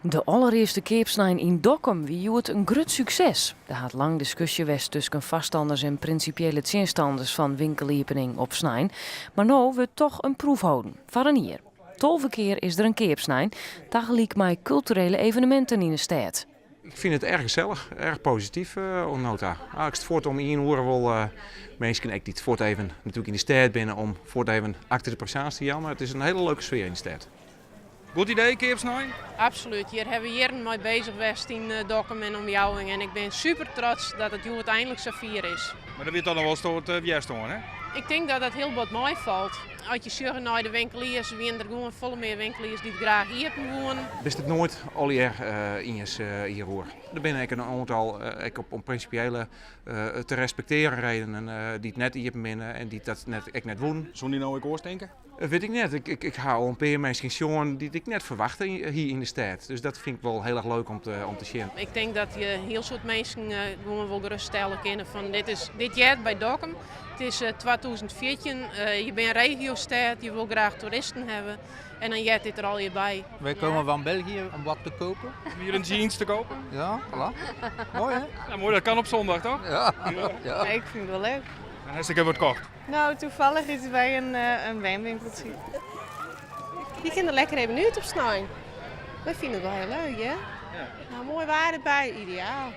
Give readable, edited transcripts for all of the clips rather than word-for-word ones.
De allerearste keapsnein yn Dokkum wie hjoed in grut sukses. Der hat lang diskusje west tusken foarstanners en prinsipiële tsjinstanners fan winkeliepening op snein, mar no wurdt toch in proef holden foar in jier. 12 kear is der in keapsnein, tagelyk mei kulturele eveneminten yn de stêd. Ik fyn it erch gesellich, erch posityf oant no ta. Eigentlik fuort om ien oere wol minsken ek dy't fuort even natuerlik yn de stêd binne om fuort even acte de présence te jaan. Mar it is in hiele leuke sfear yn de stêd. Goed idee, keapsnein? Absolút. Hjir hawwe we jierren mei beuzich west yn Dokkum en omjouwing en ik bin super trots dat it hjoed einlik safier is. Mar der wie toch noch wol in soad wjerstân, hè? Ik tink dat dat hiel bot meifalt. As je sjogge nei de winkeliers, wiene der gewoan folle mear winkeliers dy't graach iepen woenen. Bist it noait allegear iens hjiroer. Der binne ek in oantal ek op om prinsipiële te respektearjen redenen dy't net iepen binne en dy't dat net, ek net woenen. Soene dy no ek oars tinke? Wit ik net. Ik ha al in pear minsken sjoen dy't ik net ferwachte hie yn de stêd. Dus dat fyn ik wol hiel erch leuk om te sjen. Ik tink dat je in hiel soad minsken gewoan wol gerêststelle kinne fan dit, is, dit heart by Dokkum. It is 2014, je binne in regiostêd, je wol graach toeristen hawwe en dan heart dit der allegear by. Wij komen van België om wat te kopen. Om hier een jeans te kopen? Ja, voilà. Mooi hè? Ja, mooi, dat kan op zondag toch? Ja. Ja. Ik vind het wel leuk. En hast ek wat kocht? Nou, toevallig is het bij een wijnwinkeltje. Je kin der lekker even út op snein. Wy fine it wol hiel leuk, ja. Nou, moai waar derby, ideaal.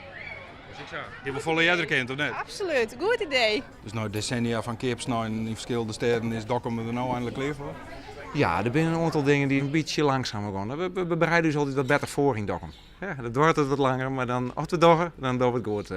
Je wol folle earder kind, of net? Absoluut, goed idee. Dus nei desennia fan keapsneinen yn ferskillende stêden is Dokkum der no einlik klear foar? Ja, der binne in oantal dingen dy't in bytsje langsumer gean. We bereide ús altyd wat better foar yn Dokkum. Ja, dat duorret wat langer, mar dan, as we dogge, dan dogge we it goed.